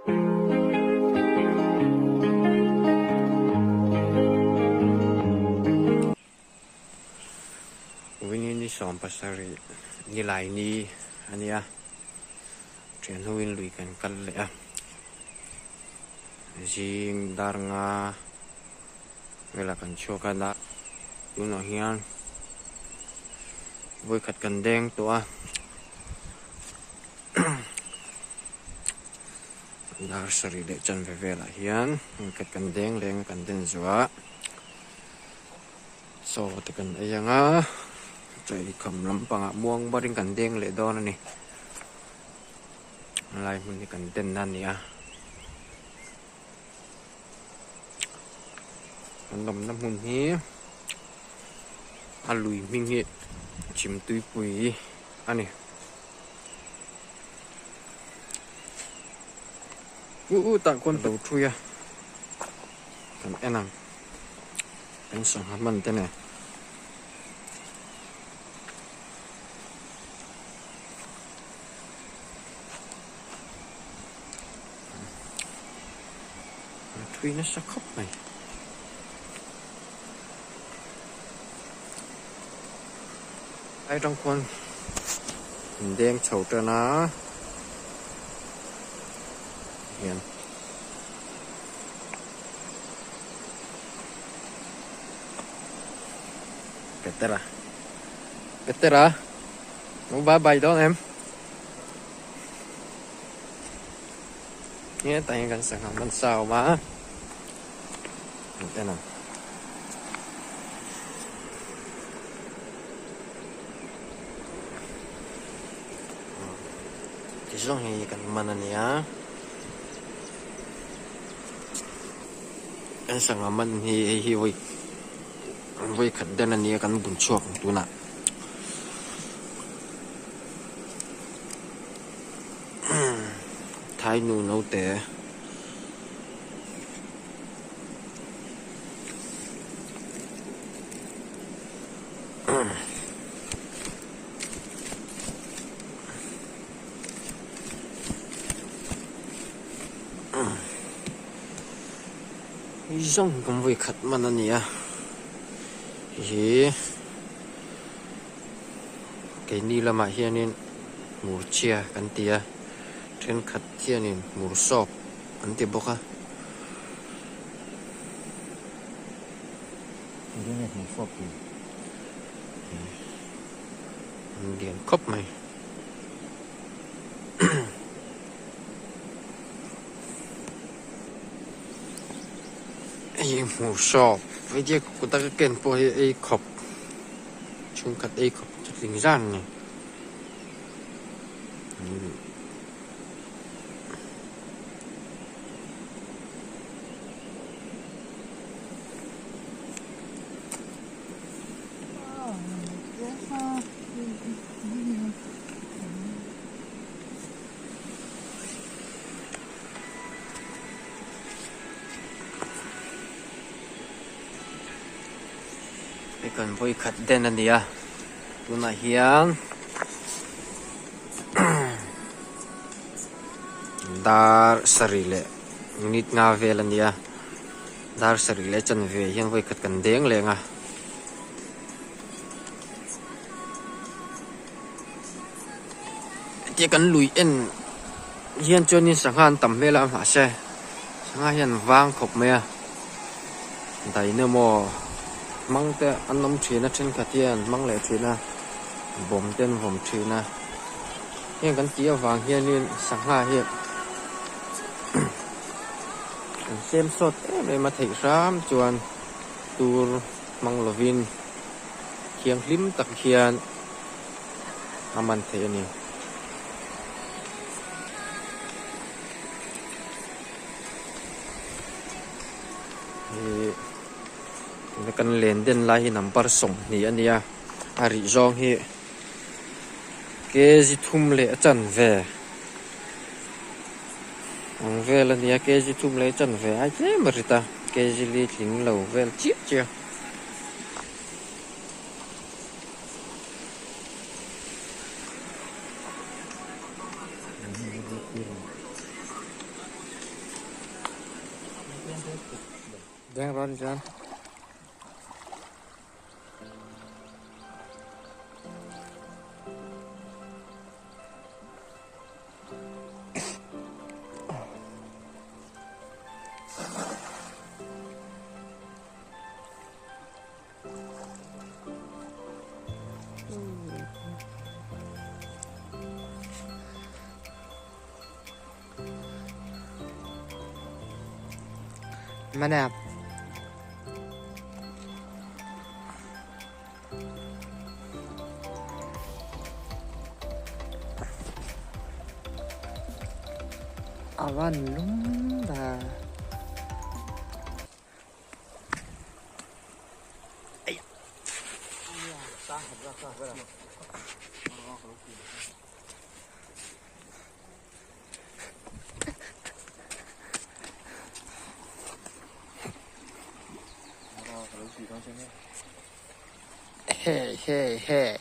Vawini ni 70 nilai ni a nia thian hoin lui kan kal leh a zing dar nga velah kan chhuak a dah tunah hian vawikhat kan deng tawh a dar sarih leh chanve velah hian vawikhat kan deng leng a kan den zuah. Chaw te kan ei ang a, chaw ei kham lampangah muang barin kan deng leh dawn a ni. Helai hmun hi kan den a ni a. Kan awmna hmun hi a lui hming hi Chhimtuipui a ni. U u tah khuan lo thui a kan en ang. Kan sangha hman te nen. A thui nasa khawp mai. Ai tang khuan in deng chho tan a hian. Petera Petera Nung bye bye dawn em Nge tah hian kan sangha hman sa a awm a en ang. Ti zawng hi kan man a nia. Kan sangha man hi hei hi vawi vawi khat den a nia kan bun chhuak ang tunah. Thai nu naute. Hei zawng kan vawi khat man a ni a hei hi keini lamah hianin hmurchhia kan ti a thenkhat hianin hmur sawp an ti bawk a. An lian khawp mai. Hei hmuh sawp hei kut a ka ken pawh hi ei khawp chhungkhat ei khawp chu tling zan a ni. Hei kan vawi khat den a ni a tunah hian dar sarih leh minute nga vel a ni a dar sarih leh chanve hian vawi khat kan deng leng a. Hetia kan lui en hian chuanin sangha an tam hmel a mahse sangha hian an vang khawp mai a dynamo hmang te an awm thin a thenkhat hian an hmang leh thin a bawm te an vawm thin a heng kan tih avang hianin sangha hi an sem sawt em em a theih hram chuan tur hmang lovin thianghlim tak hian a man theih a ni. Hei tuna kan len den lai hi number 20 a nia a rih zawng hi kg thum leh a chanve ang vel a nia kg thum leh a chanve ai tlem a rit a kg li tling lo vel chiah chiah. Deng rawh ni chuan. Mana? Awan lum da. Hey hey hey.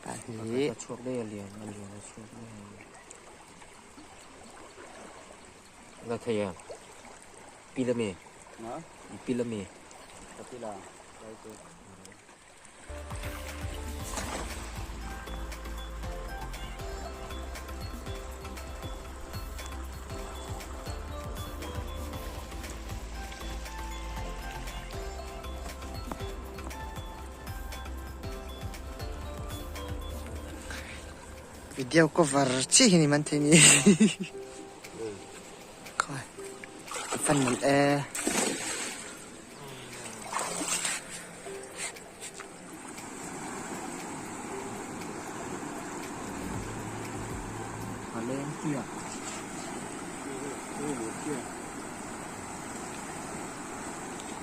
Pahnih. Chhuak daih a lian a lian a chhuak daih. La thei a pil ami pil ami ka pil a lai te. Video cover chiah hi ni man thei ni khawi a fan nalh e.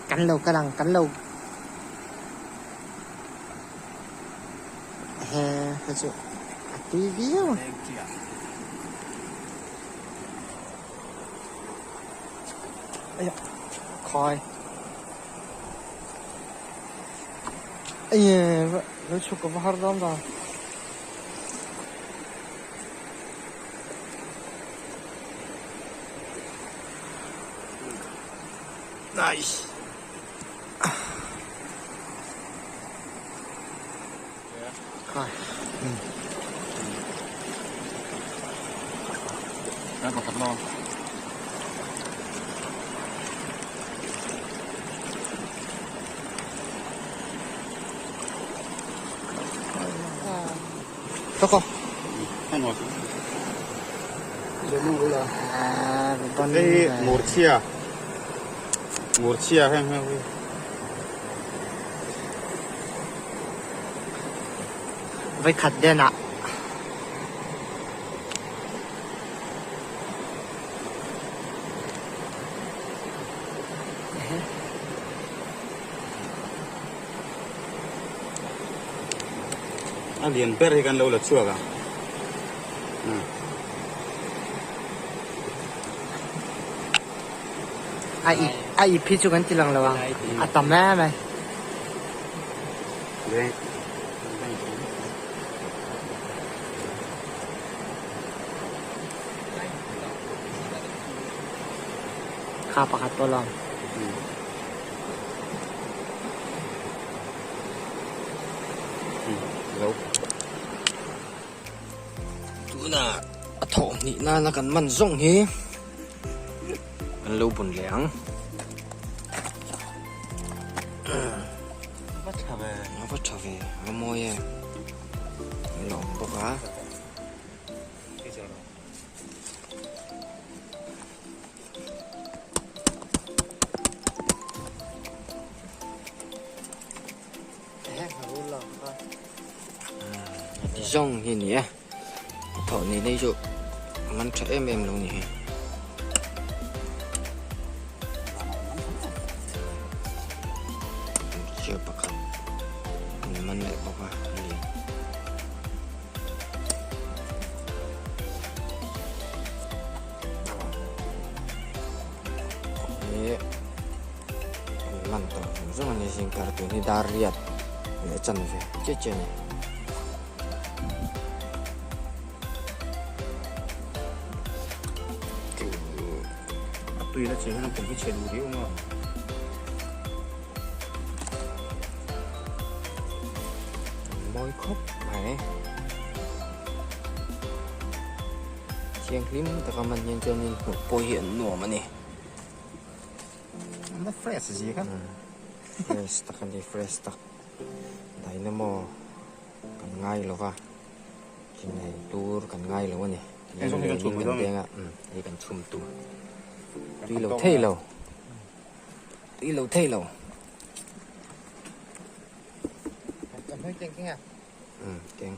Kan lo kal ang kan lo he hei chu a tui viau a. Khawi lo chhuk a va har dawn ta. Nice. Khawi. Toko. Hei murchhia murchhia heng heng hi. Vaikhat denah. A lian ber hi kan lo la chhuak a. A ip a ip hi chu kan ti lang lo ang a tam em mai. Kha pakhat pawh lawm. Tunah a thawh hnih nana kan man zawng hi kan lo bun leh ang. A va tha ve. A va tha ve, a va mawi e. A la awm bawk a. Ti zawng hi a ni e thawh ni nei chu a man tha em em lo ni hi. Chair pakhat an man leh bawk a a lian. Hi an man tawh zawng zawng a ni zingkar tun hi dar riat leh chanve chiah chiah a ni. Tui la cheng hian a pum hi chhe duh riau ang a. Mawi khawp mai. Thianghlim taka man hian chuanin hmuh pawh hi an nuam a ni. An la fresh zia kha. Fresh tak a ni, fresh tak. Dynamo kan ngai lo va, chinei tur kan ngai lo a ni. Leng kan deng a, hei kan chhum tur. Tui lo thei lo. Tui lo thei lo. Keng.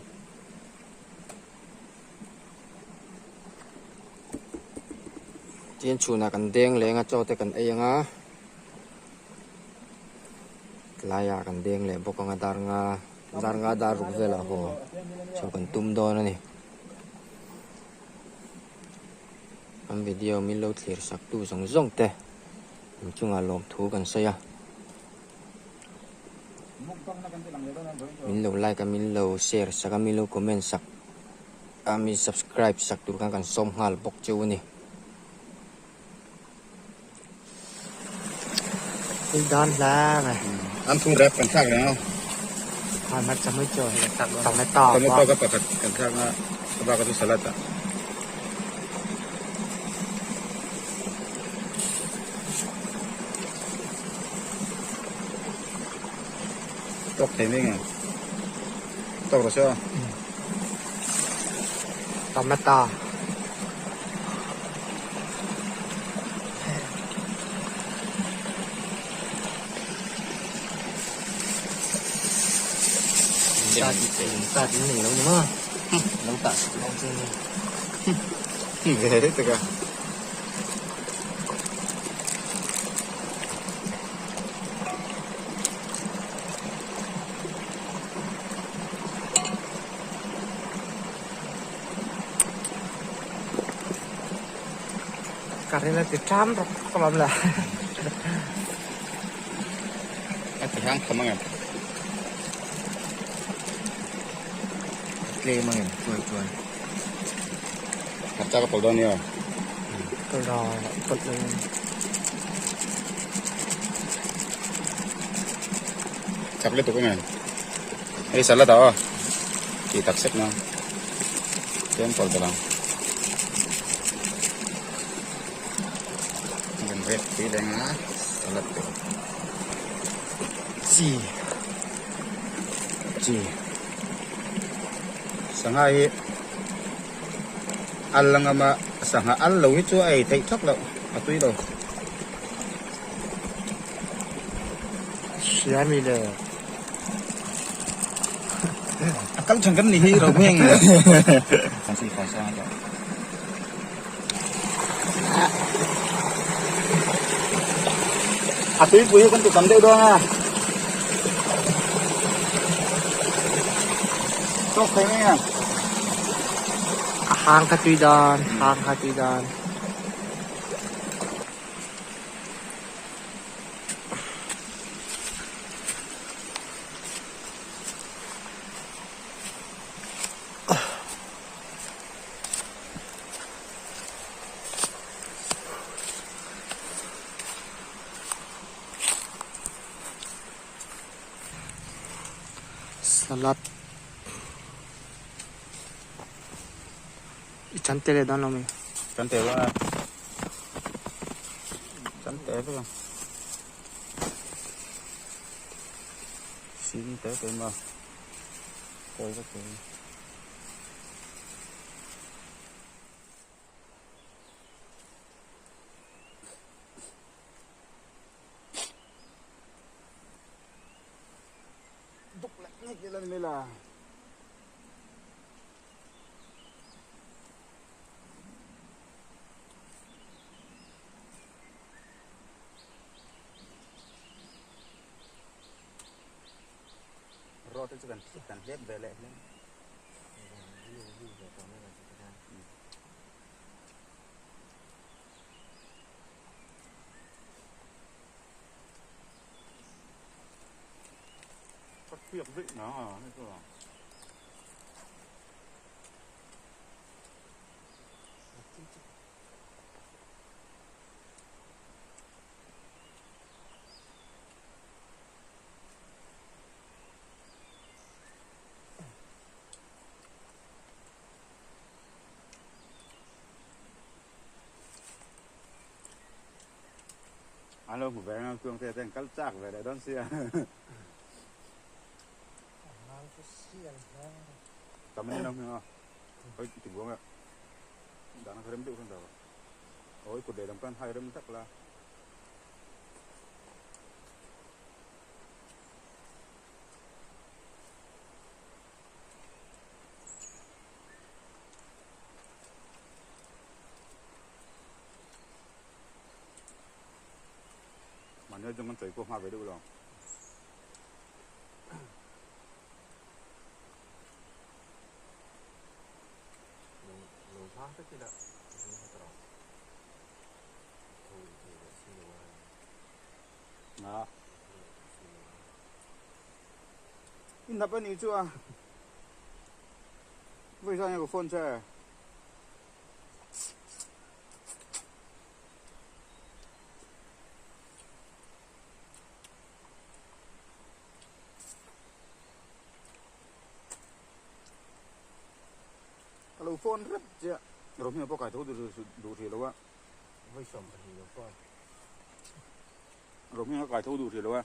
Tin chhunah kan deng leng a chaw te kan ei ang a tlaiah kan deng leh bawk ang a dar nga dar nga dar ruk velah haw chho kan tum dawn a ni an video min lo thlir sak tu zawng zawng te in chungah lawmthu kan sawi a min lo like a min lo share sak a min lo comment sak a min subscribe sak tur khan kan sawm nghal bawk cheu a ni. Dan hla mai. An thung rep kan thlak reng a. Ha ma chamui chaw hi kan thlak dawn. Tomato. Tomato ka pakhat kan thlak a, a bak a chu salad ah. Tawk thei mai nge. Tawk rawh se aw. Tomato. Ta tin nei lo ni maw? Lo tah sak lo che ni. Ve tak a. Ka ril a ti ṭam rawk rawk la. A ti hang tham angem? A tlem angem chuai chuan. Hmarcha ka pawlh dawn nia. Pawlh rawh, pawlh lo in. Chak lutuk angem? Hei salad ah aw. Tih tak sek na. Tlem pawlh belh ang. Kan rep pui leng a salad tur. Chi. Chi. Sangha hi al la ngam a, sangha al lo hi chu a ei theih thak loh, a tui lo. Hria mi le. A kal than kan ni hi ro hmeng. Kan si fai sang a. A tuipui hi kan ti tam deuh dawn a. Tawk thei mai a. A hang kha tui dawn, hang kha tui dawn. Salad i chan tel leh dawn lo mi? Chan tel a, chan tel vek ang. Sin tel tel ma kawi vek tur. Duk leh ngei ila ni mai la. Rawt te chu kan kan hlep ve leh hle. Ka thiak daih na a hei chu. An lo hmu ve reng a, Tluangtea te an kal chak ve leh dawn sia. Tam a ni lo hming a, hawi ti buang e, dahna kha rem deuh khan dah rawh. Aw i kut lehlam khan hai rem tak la. Mahni a zawng an chawi pawh nghak ve deuh lo. Lo hla hret ila zing hret rawh. Tho thei leh si lo a. A. I nap a nih chu a. Vawi zan ka phone che. Ka lo phone rep che a, Romeo pawh kai tho duh hrih lo a. Vawi 12 lo phone. Romeo ka kai tho duh hrih lo a,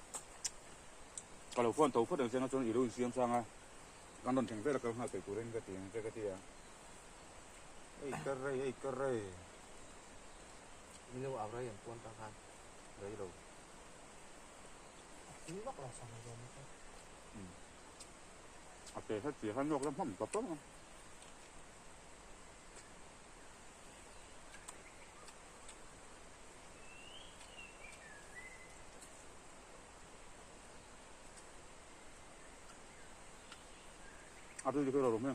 ka lo phone tho phawt ang che nga chuan i lo insiam sang a, kan rawn thleng vel a kal nghal peih turin ka ti ang che ka ti a. Ei ka rei, ei ka rei. Min lo au rei ang pawn ta khan rei lo. A tui vak lo sang a zawm chu. A pe hret chi khan nawk la hmam tawp ang a. A tui chu ro rum hi.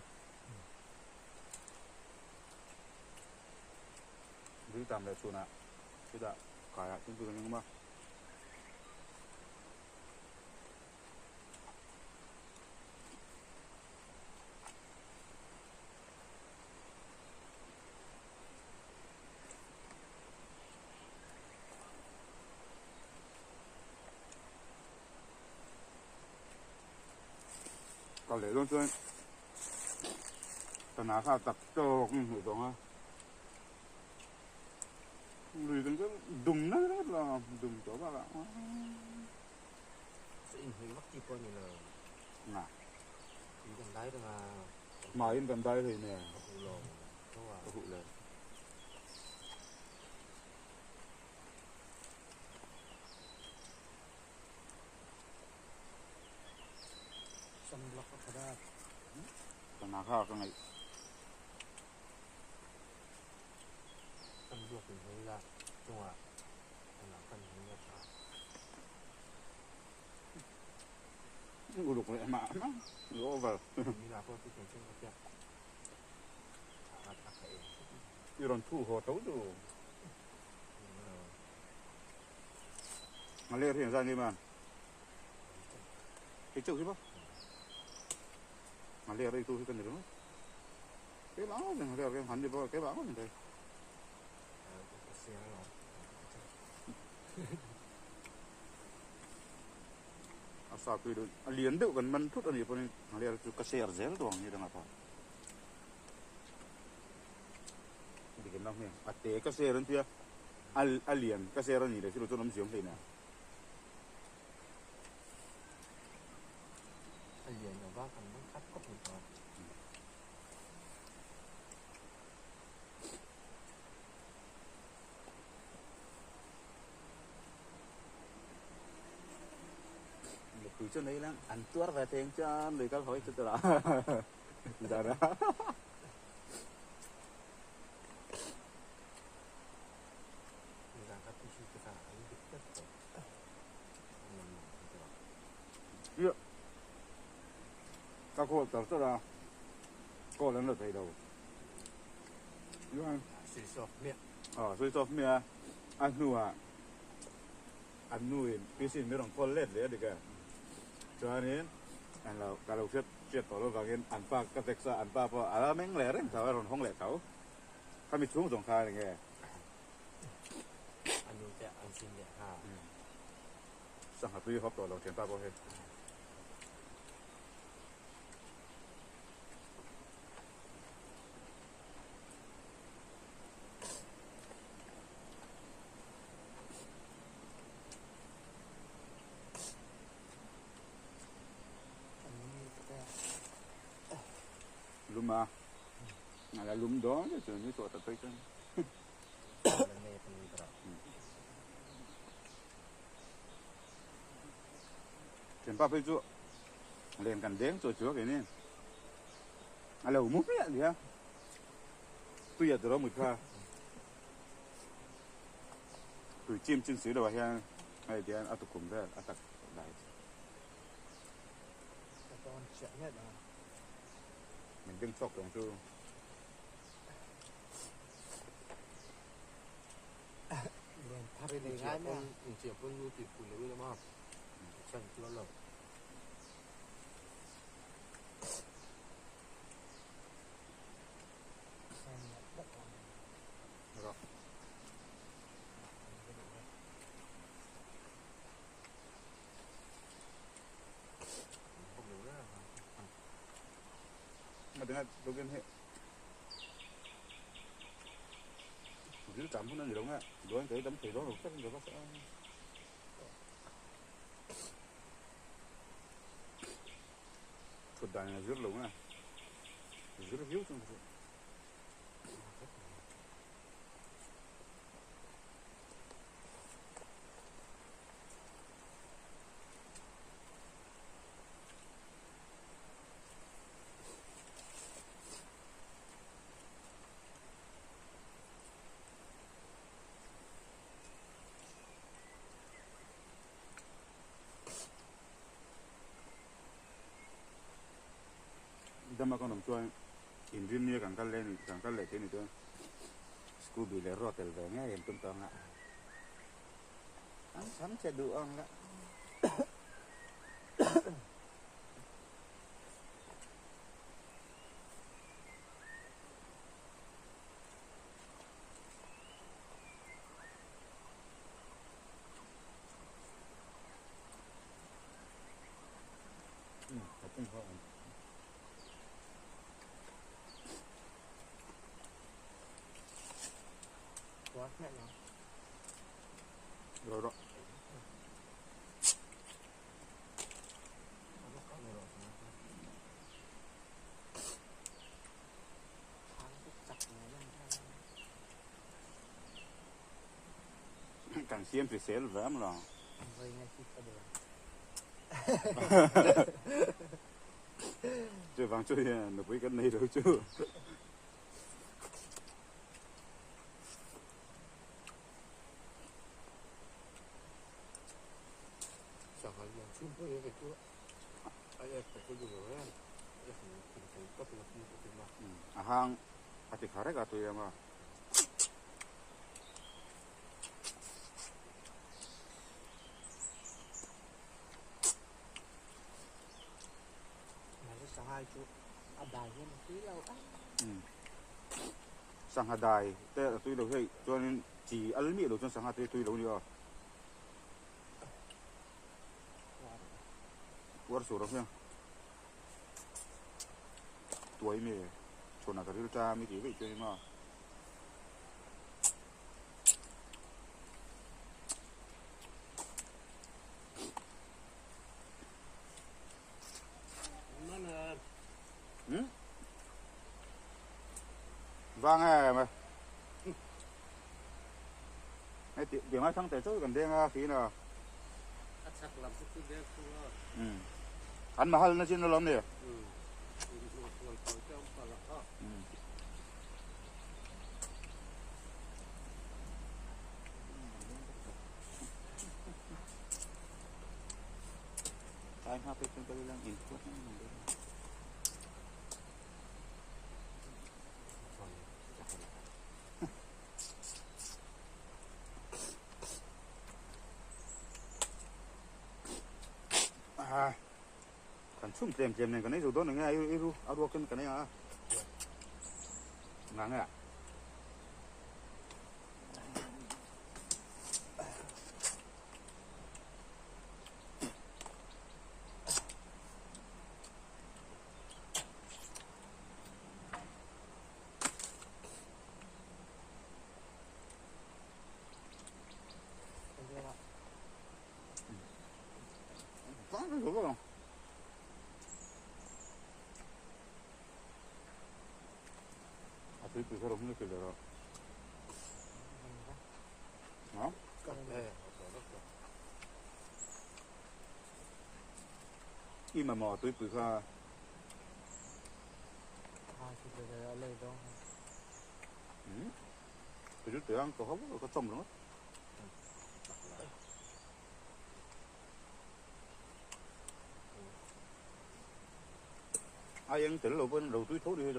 Riltam leh chhunah chutah kaiah chuan chu kan awm a. Kal leh dawn chuan sana kha tak tawk in hmuh tawng a lui kan chuan dum na ringawt lo dum tawh bak ah. Chu inhmuh vak tih pawh a ni lo. Nga. Tui kan dai reng a. Hmaiin kan dai hlei nen. Ka huh lo tho a. Ka huh lo. Sunblock a khat a. Sana kha ka ngaih. Sunblock in hmei la chungah sana khan hmei a tha. Uluk leh mah mah over. Mila pawh chu chen chen ka piak. A kha em. I rawn thu haw tho chu. A ler hi engzat nge man? Hei chauh hi maw? A ler ei tu hi ka ni ringawt. Keimah ngawt in a ler hi han ni bawk a, keimah ngawt in thei. A sa tui deuh, a lian deuh kan man thut a nih pawhin a ler chu ka share zel tawh ang hi dangah pawh. Dik em lo hmel, a te ka share an tia, a lian ka share a nih leh si lo chuan awmzia awm hlein a. A lian lo va kan man khat khawp mai tawh a. Mipui chu nei lang an tuar ve thei ang chuan lui kal hawi chu tura zan a. Zan khat chu te kha an dik tlat tawh. Ia ka call tar tar a call an la thei lo. Switch off hmiah. Aw switch off hmiah a hnuah an nu in PC in min rawn call let leh a dik e. Chuanin an lo ka lo hriat hriat tawh lo vangin an pa ka text a an pa pawh a la meng leh reng tho a rawn hawng leh tho. Khami chhung zawng kha enge. A nu te an sin leh kha. Sangha tui hawp tawh lo thian pa pawh hi. Lum a, a la lum dawn che chuan ni chhuah ta phei chuan. Thianpa phei chu len kan deng chuah chuah kei ni. A lo mu hmiah nia. Tui a tiraw mut kha. Tui chim chin si lo ah hian hei tihian a tukhum vel a tak dai chu. Ka tawn chiah nget ang. Min ding chhuak tawng chu. Len thar i nei ngai mai a. Inchiah pawn lu tih phu lo ila ma. Chan chuan lo. Dil tam hun a ni lo nge dawn kei dam thei dawn lo tlat in ka va Thut dan in a zir lo nge zir viau chuan ka hria. Dama kan awm chuan inrin nia kan kal leh kan kal leh thei ni chuan Scooby leh Ro tel ve ngei an tum tawh ang a, an chhang che duh ang la. Rồi rồi. Kan siam hrisel ve am lo. Chuvang chu hian nupui kan nei lo chu. Sangha lian chhung pawh hi kei chu a ek ka chu duh lo em. Ek in kum thei tawp ila pi ka tum a. A hang a ti kha rek a tui ang a. Sangha dai te a tui lo hei chuanin chi al miah lo chuan sangha te tui lo a ni aw. Puar sur ang hian tuai mi chhunah ka ril ta mi tih veih chuan emaw. Vang em a. Hei ti tiang a thang te chauh kan deng a khi na. A chak lam chu chu deng thung a. Um. An mahal na chin alawm ni. Um. In hmuh sual tho te awm palh a kha. Um. Ai hma pe chuan ka rilang in khuat mai ang dawn. Ah, kan chhum tlem tlem nen kan ei zo dawn ang nge i ru a ruak in kan ei ang a. Nga nge a. Tuipui kha rawh hlek leh rawh. Ha? I mamawh tuipui kha. Kei chu tui ang ka hauh ka chawm ringawt. A eng tel lo pawn lo tui tho ni hei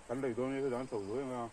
Kan lei dawn nge dang chho zuai ang a.